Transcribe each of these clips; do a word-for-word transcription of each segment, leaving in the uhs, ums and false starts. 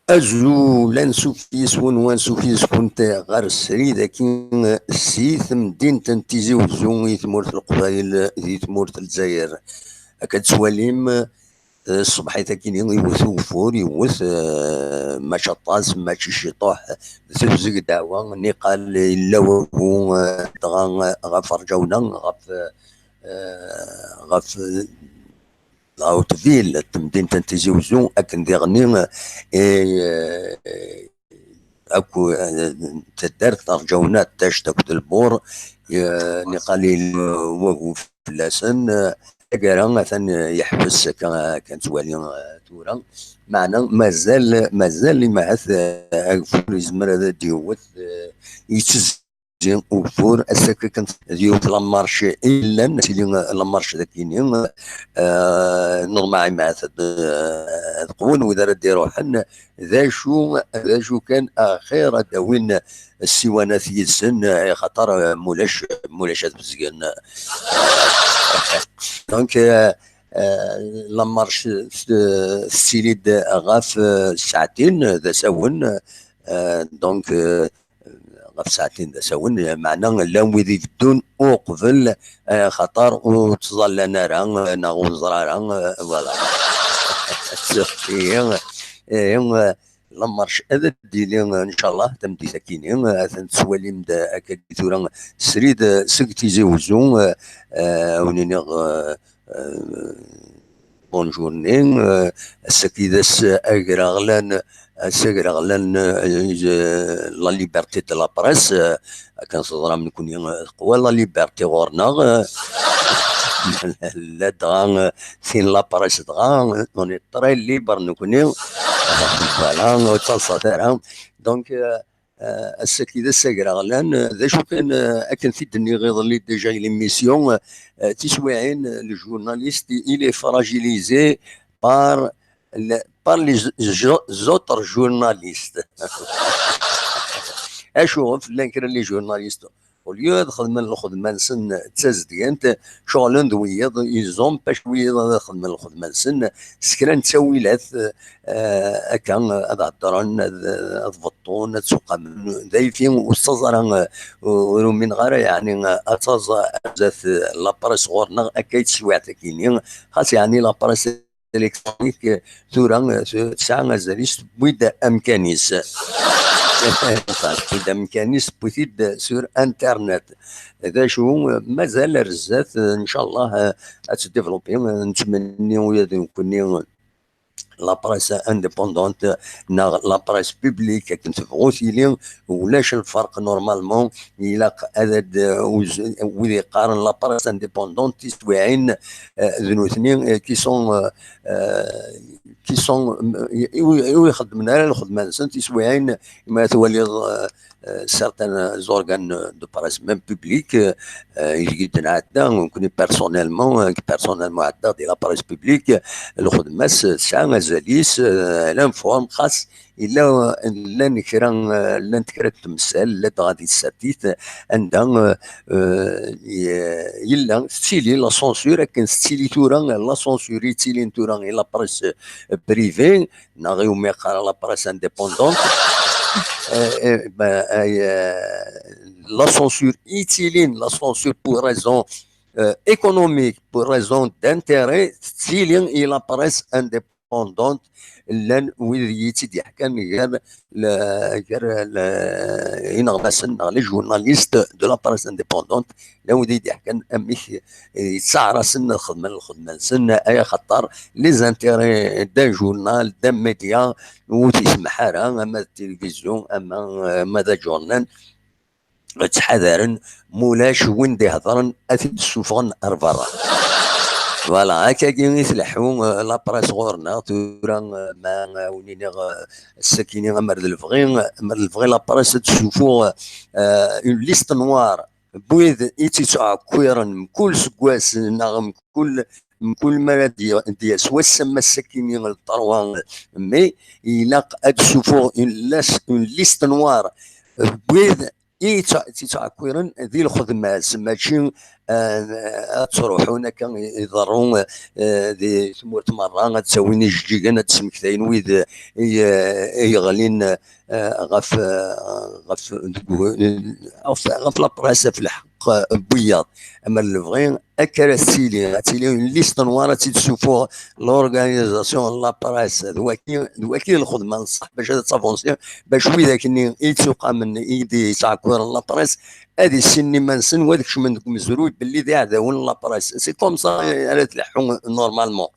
Azul, ansuf yes-wen, wansuf yes-kunt ɣer srid-agi si temdint n Tizi Uzzu i tmurt n Leqbayel di tmurt n Lezzayer. Akka d-tettwalim, eh, ṣṣbeḥ-agi iwet ugeffur, iwet, eh, mačči aṭas, mačči ciṭuḥ, tebzeg ddeɛwa, niqal yella wagu, eh, dɣa, eh, ɣef rǧawna, ɣef, eh, ɣef, eh, la haute ville, temdint n Tizi Uzzu, akken diɣenni, eh, akk, eh, taddart, rǧawna Tact akked Lbur, eh, niqal yella wagu fell-asen, eh, taggara atan, eh, yeḥbes akka, akka nettwali, eh, tura. Meɛna mazal, mazal imahat, eh, ageffur yezmer ad d-yewwet, eh, yettezzi ugeffur, ass-agi kan d yiwet la marche i yellan, tili la marche dagini, eh, normal imahat ad, ad qwen wid ara d-iruḥen, d acu, d acu kan, axir ad d-awin ssiwanat yid-sen, eh, xaṭer, eh, mulac, mulac ad bezgen. Donc, eh, eh, la marche, eh, tettili-d ɣef, eh, saɛtin d asawen, eh, donc, eh, ɣef saɛtin d asawen, meɛna llan wid ibeddun uqbel, eh, xaṭer ur ttẓallan ara, eh, neɣ ur neẓra ara, eh, voilà. Ihi, ihi, eh, la marche ad d-tili, eh, ncallah, tameddit akini, eh, atan tettwalim-d, eh, akka tura srid, eh, seg Tizi Uzzu, eh, eh, awen-iniɣ, eh, eh, bonjour-nni, eh, ass-agi d ass agraɣlan, ass agraɣlan, eh, eh, la liberté de la presse, eh, akken teẓram nekni, eh, teqwa la liberté ɣur-neɣ, eh, ladɣa, eh, tin la presse dɣa, eh, on est très libre nekni, voilà, ur ttaḍsat ara. Donc, eh, eh, ass-agi d ass agraɣlan, eh, d acu kan, eh, akken t-id-nniɣ iḍelli déjà i l'émission, eh, tiswiɛin, eh, le journaliste, il est fragilisé par le, par les jo-, autres journalistes. Acuɣef llan kra n les journalistes, au lieu ad xedmen lxedma-nsen d tazedgant, ceɣlen d wiyiḍ, ils empêchent wiyiḍ ad xedmen lxedma-nsen s kra n ttawilat, eh, akka, ad heddren, ad, ad beṭṭun, ad suqamen. D ayfi ur ttaẓ ara, eh, ur umineɣ ara, yeɛni, ad taẓ ar zdat, eh, la presse ɣur-neɣ akka i teswiɛt-akini. Xas yeɛni la presse électronique, eh, tura, eh, tesɛa azal-is, tewwi-d amkan-is. Tewwi-d amkan-is, tewwi-t-id sur Internet. D acu, eh, mazal ar zdat, eh, ncallah, eh, ad teddivlupi, eh, nettmenni ula d nekkni, eh, la presse indépendante neɣ la presse publique, akken tebɣu tili, ulac lferq normalement. Ilaq ad, ad, wid yeqqaren la presse indépendante, tiswiɛin, eh, d nutni, eh, qui sont, eh, eh, qui sont, eh, i, i, i ixeddmen ara lxedma-nsen, tiswiɛin, ma twaliḍ, eh, euh, certains organes de presse, même publics, euh, euh, i d-nɛedda, nekkni personnellement, euh, personnellement ɛeddaɣ di la presse publique, euh, lxedma-s, euh, tesɛa azal-is, euh, elle informe, xas illa, euh, llan kra, euh, llant kra n temsal, ladɣa di tsertit, anda, euh, euh, y-, yella, tettili la censure, akken tettili tura, la censure yettilin tura i la presse, euh, privée, neɣ iwumi yeqqar la presse indépendante. Euh, euh, ben, euh, la censure yettilin, la censure pour raison, euh, économique, pour raison d'intérêt, tettili i la presse indépendante, llan wid i tt-id-yeḥkan gar le-, gar le-, ineɣmasen neɣ les journalistes de la presse indépendante, llan wid i d-yeḥkan amek, eh, yettaɛrasen ad xedmen lxedma-nsen, ay axaṭer les intérêts d'un journal, d'un média, ur t-yesmeḥ ara, ama d tilivizyu, ama, ama d aǧurnal, ttḥadaren, mulac win d-ihedren, ad t-id-ssufɣen ar berra. Voilà, akkagi i tleḥḥu, eh, la presse ɣur-neɣ tura, eh, ma, eh, wen-iniɣ, eh, sakini, amer d lebɣi, amer d lebɣi la presse ad tessufuɣ, eh, une liste noire n wid i tt-ittɛekkiren mkul seggas neɣ mkul, mkul mi ara d-, d-yas wass am ass-akini le trois mai, ilaq ad d-ssufuɣ une las-, une liste noire n wid i yettɛekkiren di lxedma-s, mačči ad ttruḥun akka iḍerru di tmurt merra, ad ttawin ijeǧǧigen, ad d-smektayen wid i yeɣlin ɣef ɣef ɣef la presse, ɣef lḥeqq n wiyaḍ. Ama lebɣi akka ara tettili, ad tili une liste noire ad tt-id-ssufuɣ l'organisation de la presse. D waki d waki lxedma n ṣṣeḥ bac ad tavansi, bac widak-nni i yettuqamen i d-yettɛekkiren la presse ad issinen iman-nsen, u ad kecmen deg umezruy belli d iɛdawen n la presse. C'est comme ça ara tleḥḥu normalement.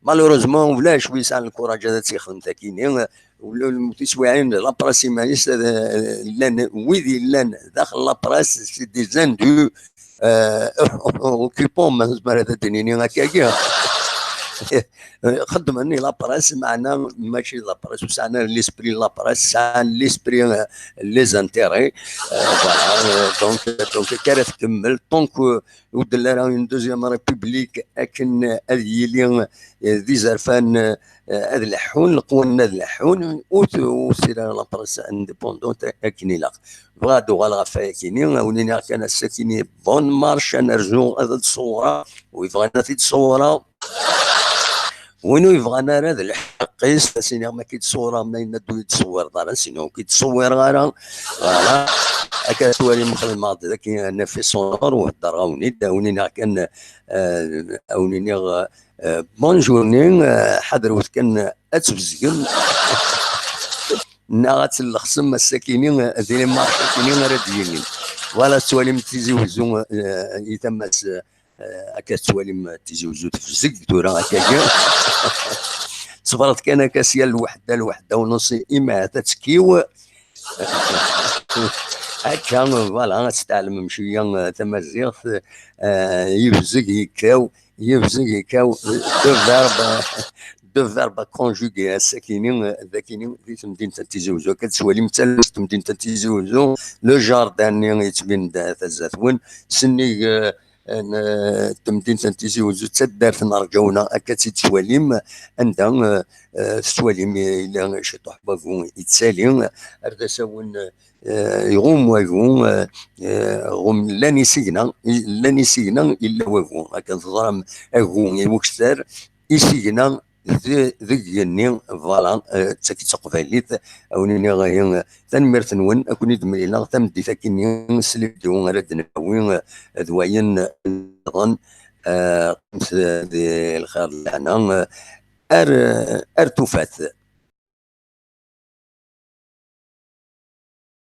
Malheureusement ulac wi yesɛan lkuraǧ ad tt-yexdem takini. Tiswiɛin la presse iman-is, llan wid yellan daxel la presse, c'est des indus occupants, ma nezmer ad d-nini akkagi. Xeddmen i la presse, meɛna mačči d la presse, ur sɛan ara l'esprit n la presse, sɛan l'esprit, les intérêts. Voilà. Donc, donc akka ara tkemmel tant que ur d-telli ara une deuxième république akken ad yili d izerfan ad leḥḥun, leqwanen ad leḥḥun, ur tira la presse indépendante akken ilaq. Bɣiɣ ad uɣaleɣ ɣef wayakini, ad wen-iniɣ kan ass-akini bonne marche, ad nerzu ad d-ṣewreɣ, u yebɣan ad t-id-ṣewreɣ. Win ur yebɣan ara d lḥeqq-is, as-iniɣ ma k-id-ṣewreɣ, ma yenna-d ur yi-d-ṣewwireḍ ara, sinon ur k-id-ṣewwireɣ ara. Voilà. Akka twalim xedmeɣ-d daki un effet sonore u heddreɣ-awen-id, ad wen-iniɣ kan, ad wen-iniɣ bonjour-ni, ḥadret kan ad tbezgem neɣ ad tellexsem ass-akini di les marches-akini ara d-yinin. Voilà, tettwalim Tizi Wezzu i tama-s. Akka tettwalim Tizi Wezzu tebzeg tura akkagi. Ṣebret kan akka sya lweḥda, lweḥda u nuṣ, imi ahat ad tekkiw. Akka, voilà, ad testeɛlmem cwiya tamaziɣt. Yebzeg yekkaw, yebzeg yekkaw. Deux verbes, deux verbes à conjuguer ass-akini, dakini, di temdint n Tizi Wezzu. Akka tettwalim d tallust temdint n Tizi Wezzu, le jardin-nni yettbin-d tazat-wen, sennig n temdint n Tizi Wezzu, d taddart n Rǧawna, akka tt-id-tettwalim, anda tettwalim yella ciṭuḥ wagu yettali, ar d asawen iɣum wagu, ɣum llan isigna, llan isigna, yella wagu, akken teẓram, agu i ukessar, isigna deg igenni, voilà, d tagi d taqbaylit. Ad wen-iniɣ ihi tanemmirt-nwen, ad ken-id-mlileɣ tameddit akkin-nni s libdu ara d-nawi d wayen nniḍen. Qqimet di lxir d lehna, ar, ar tufat.